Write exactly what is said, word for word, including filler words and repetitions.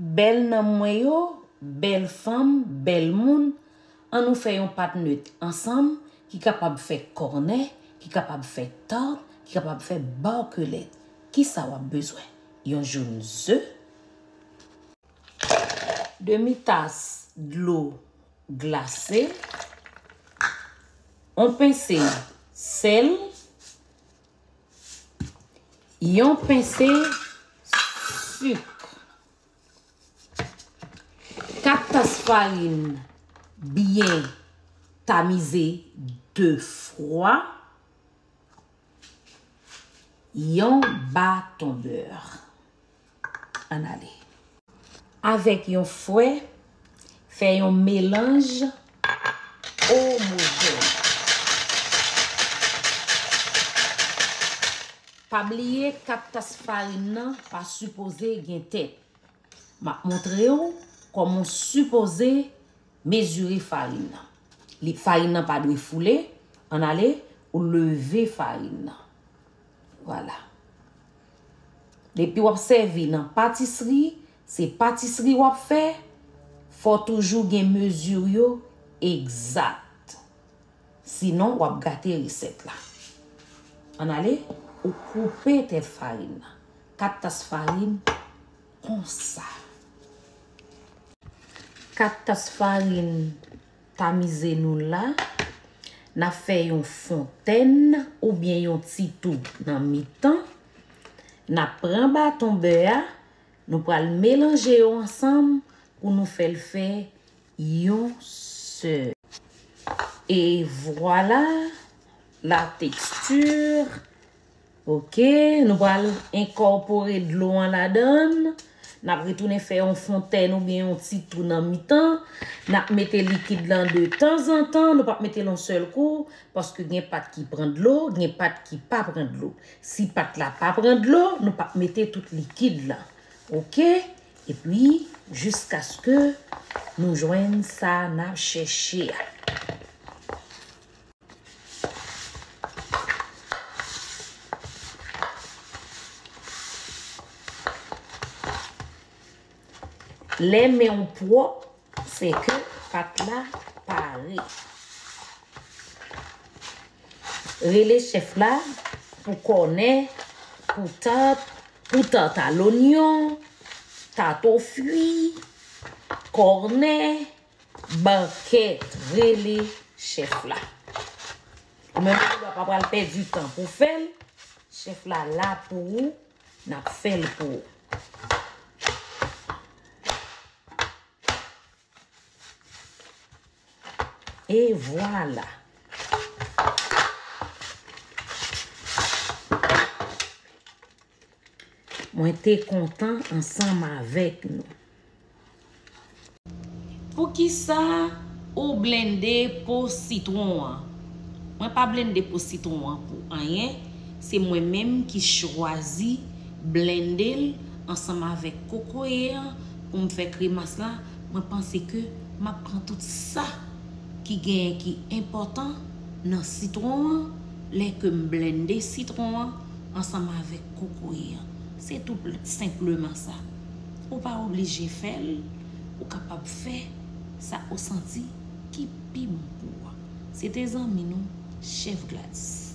Bèl nanm mwen yo, bèl fanm, bèl moun, ann nou fè yon pat nèt ansanm ki kapab fè kònè, ki kapab fè tart, ki kapab fè barkelèt. Kisa w ap bezwen? Yon joun ze, demi tas dlo glase, yon pense sèl, yon pense sik, kat tas farin byen tamize de fwa, yon baton bè. Ann ale. Avèk yon fwè, fè yon melanj omojèn. Pa bliye kat tas farin nan pa sipoze gen tèt. M ap montre w kòman w sipoze mezire farin nan. Li, farin nan pa dwe foule. Ann ale, ou leve farin nan. Vwala. Depi w ap sèvi nan patisri, se patisri w ap fè, fò toujou gen mezi yo egzat. Sinon, w ap gate resèt la. Ann ale, ou koupe tèt farin nan. Kat tas farin konsa. Kat tas farin tamize nou la, n ap fè yon fontèn oubyen yon ti tou nan mitan. N ap pran baton bè a, nou pral melanje yo ansanm pou nou fè l fè yon sèl. E vwala, la tekstir. Oke, nou pral enkòpore dlo an ladan l. N ap retounen fè yon fontèn oubyen yon ti tou nan mitan. N ap mete likid lan de tanzantan. Nou p ap mete l yon sèl kou, paske gen pat ki pran dlo, gen pat ki pa pran dlo. Si pat la pa pran dlo, nou p ap mete tout likid lan. Oke? Epi, jiskaske nou jwenn sa n ap chèche a. Lè men w pwòp, se ke pat la pare. Rele chèf la pou kònè, pou tat, pou tat a lonyon, tat o fwi, kònè, bankèt. Rele chèf la. Ou menm ou pa pral pèdi tan pou fè l. Chèf la la pou ou, n ap fè l pou ou. E vwala. Mwen te kontan ansanm avèk nou. Poukisa ou blende po sitwon an? Mwen pa blende po sitwon an pou anyen. Se mwen menm ki chwazi blende l ansanm avèk kokoye an pou m fè kremas la. Mwen panse ke m ap pran tout sa ki genyen ki enpòtan nan sitwon an lè ke m blende sitwon an ansanm avèk kokoye an. Se tou pl-, senpleman sa. Ou pa oblije fè l, ou kapab fè sa ou santi ki pi bon pou ou. Se te zanmi nou, Chèf Gladys.